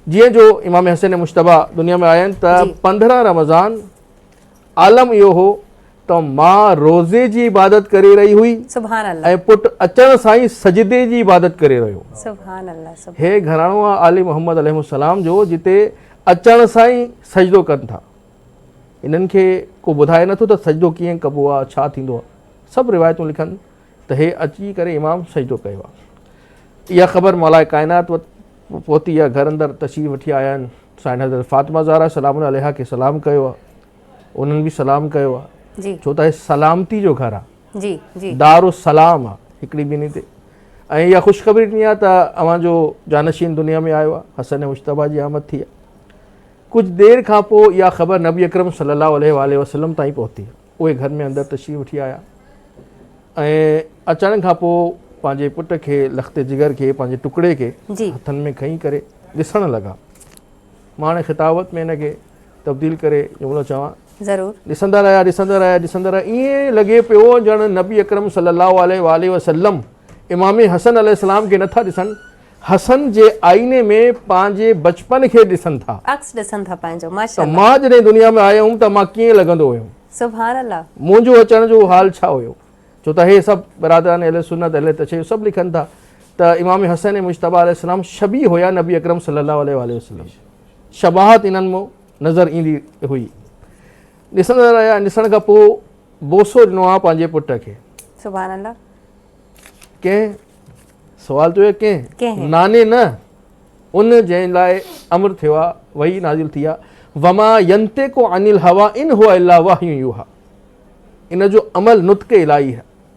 جيئن جو امام حسين مجتبيٰ دنيا ۾ آيا آهن ته 15 رمضان عالم اهو هو ته ماء روزي جي عبادت ڪري رهي هئي سبحان الله ۽ پٽ اچڻ سان ئي سجدي جي عبادت ڪري رهيو. سبحان الله سبحان. هي گهراڻو آهي آل محمد عليهم السلام جو جتي اچڻ سان ئي سجدو ڪن ٿا. انهن کي ڪو ٻڌائي نٿو ته سجدو ڪيئن ڪبو آهي ڇا ٿيندو آهي. سڀ روايتون لکن ته هي اچي ڪري امام سجدو ڪيو آهي. اها خبر مولاء ڪائنات وٽ پهتي آهي گهر اندر تشريف وٺي آيا آهن. سائين حضرت فاطمه زهرا سلام الله عليها کي سلام ڪيو آهي. انهن به سلام ڪيو آ جي ڇو ته هي سلامتي جو گهر آ جي جي دار السلام آ هڪڙي ٻنهي تي ۽ اها خوشخبري ڏني آ ته اوهان جو جانشين دنيا ۾ آيو آ حسن مجتبيٰ جي آمد ٿي آ ڪجهه دير کان پوء اها خبر نبي اڪرم صلي الله عليه واله وسلم تائين پهتي اهي گهر ۾ اندر تشريف وٺي آيا ۽ اچڻ کان پوء پنهنجي پٽ کي لخت جگر کي پنهنجي ٽڪڙي کي هٿن ۾ کڻي ڪري ڏسڻ لڳا مان هاڻي خطابت ۾ هن کي تبديل ڪري جملو چوان. ضرور. ڏسندا رهيا ڏسندا رهيا ڏسندا رهيا ائين لڳي پيو ڄڻ نبي اڪرم صلي الله عليه واٰله وسلم امام حسن عليه السلام کي نٿا ڏسن حسن جي آئيني ۾ پنهنجي بچپن کي ڏسن ٿا. عڪس ڏسن ٿا پنهنجو ماشاء ته الله. مان جڏهن دنيا ۾ آيو هوم ته مان ڪيئن لڳندو هيم. سبحان الله. منهنجو اچڻ جو حال ڇا هيو. ڇو ته هي سڀ برادران اهل سنت اهل تشيع سڀ لکن ٿا ته امام حسن مجتبيٰ عليه السلام شبيهه هيا نبي اڪرم صلي الله عليه واٰله وسلم. شباهت انهن مان نظر ايندي هئي. ڏسندا رهيا ۽ ڏسڻ کان پوء بوسو ڏنو آ پنهنجي پٽ کي. سبحان الله. ڪنهن؟ سوال ته اهو ڪنهن؟ ڪنهن؟ ناني نه، ان جنهن لاء امر ٿيو آ، وحي نازل ٿي آ، وما ينطق عن الهويٰ ان هو الا وحي يوحيٰ. ان جو عمل نطق الاهي آ.